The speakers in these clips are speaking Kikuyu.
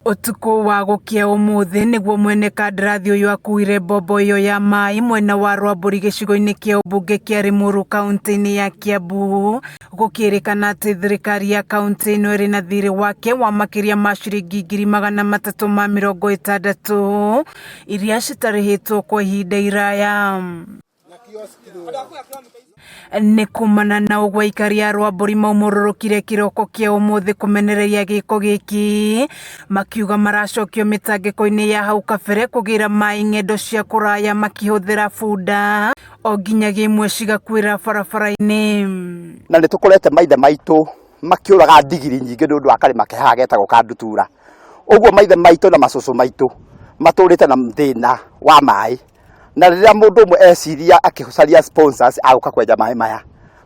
Ũtukũ wa gũkĩa ũmũthĩ nĩguo mwene kandarathi ũyũ akuire mbombo ĩyo ya maĩ mwena wa Rwambũri gĩcigo-inĩ kĩa ũmbunge kĩa Limuru kaunti-inĩ ya Kiambu. Gũkĩrĩkana atĩ thirikari ya kaunti ĩno ĩrĩ na thirĩ wake wa makĩria ma ciringi 360,000 iria citarĩhĩtwo kwa ihinda iraya. Nĩ kumana na ũguo aikari a Rwambũri maumũrũrũkire kĩroko kĩa ũmũthĩ kũmenereria gĩko gĩkĩ, makiuga maracokio mĩtangĩko-inĩ ya hau kabere kũgĩra maĩ ng'endo cia kũraya makĩhũthĩra bunda o nginyagia imwe cigakuĩra barabara-inĩ. Na nĩ tũkorete maithe maitũ makĩũraga ndigiri nyingĩ nĩ ũndũ wa karĩma ke haha getagwo ka Ndutura. Ũguo maithe maitũ na macũcũ maitũ matũrĩte na thĩna wa maĩ. Na rĩrĩa mũndũ ũmwe eciria akĩcaria sponsors agũka kwenja maĩ maya,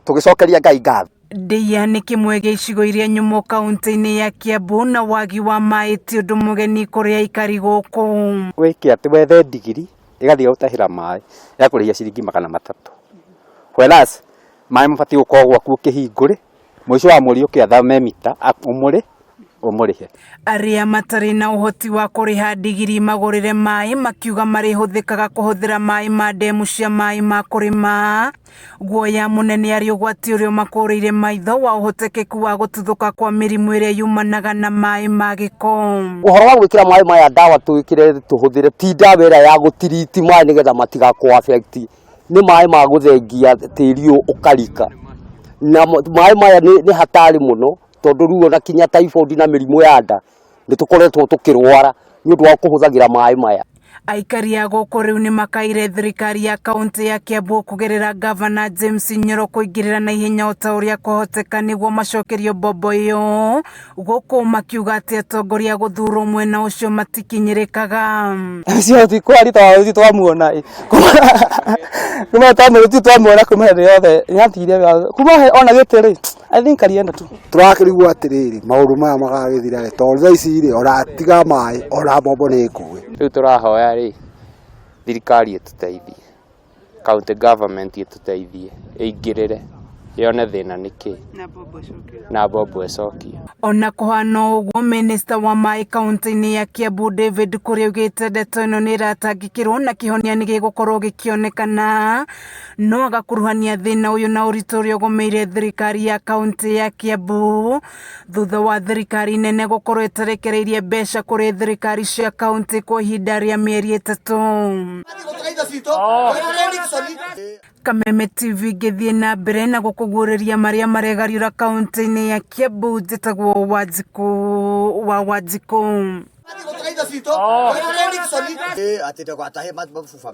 tũgĩcokeria Ngai ngatho. Ndeiya nĩ kĩmwe gĩa icigo iria nyũmũ kaunti-inĩ ya Kiambu na wagi wa maĩ ti ũndũ mũgeni kũrĩ aikari gũkũ. Wĩke atĩ wethe ndigiri ĩgathiĩ gũtahĩra maĩ ĩgakũrĩhia ciringi 300. Whereas maĩ mabatiĩ gũkorwo gwaku ũkĩhingũre mũico wa mweri ũkĩathame mita ũmũrĩ ũmũrĩhe. Arĩa matarĩ na ũhoti wa kũrĩha ndigiri magũrĩre maĩ makiuga marĩhũthĩkaga kũhũthĩra maĩ ma ndemu cia maĩ ma kũrĩma. Guoya mũnene arĩ ũgwati ũrĩa ũmakũrĩire maitho wa ũhotekeku wa gũtuthũka kwa mĩrimũ ĩrĩa yumanaga na maĩ ma gĩko. Ũhoro wa gwĩkĩra maĩ maya ndawa twĩkĩre tũhũthĩre ti ndawa ĩrĩa ya gũtiriti maĩ nĩgetha matigakũ affect, nĩ maĩ ma gũthengia tĩri ũyũ ũkarika. Na maĩ maya nĩ hatari mũno tondũ rĩu ona kinya typhoid na mĩrimũ ya nda nĩ tũkoretwo tũkĩrwara nĩ ũndũ wa kũhũthagĩra maĩ maya. Aikari a gũkũ rĩu nĩ makaire thirikari ya kaunti ya Kiambu kũgerera gavana James Nyoro kũingĩrĩra na ihenya o ta ũrĩa kwahoteka nĩguo macokerio mbombo ĩyo, gũkũ makiuga atĩ atongoria a gũthurwo mwena ũcio matikinyĩrĩkaga. Ũcio ti kwaria tondũ twamuona ĩ. Kuma twamwona twamuona kuma hĩndĩ yothe nĩatigire kuma ona gĩtĩ rĩ, I think alienda tu. Tũrakĩrigwo atĩrĩrĩ, maũndũ maya magagĩthira rĩ, tondũ thaa ici rĩ, ona tiga maĩ ona mbombo nĩ nguĩ. Rĩu tũrahoya rĩ, thirikari ĩtũteithie, county government ĩtũteithie, ĩingĩrĩre yone thĩna nĩ kĩ na mbombo ĩcokio. Ona kũhana ũguo, minista wa maĩ kaunti-inĩ ya Kiambu David Kuria augĩte ndeto ĩno nĩ ĩratangĩkĩrwo na kĩhonia nĩ gĩgũkorwo gĩkĩonekana, no agakuruhania thĩna ũyũ na ũritũ ũrĩa ũgũmĩire thirikari ya kaunti ya Kiambu thutha wa thirikari nene gũkorwo ĩtarekereirie mbeca kũrĩ thirikari cia kaunti kwa ihinda rĩa mĩeri 3. Kameme TV ngĩthiĩ na mbere na gũkũguũrĩria marĩa maregariũra kaunti-inĩ ya Kiambu. Njĩtagwo Wanjikũ wa Wanjikũ.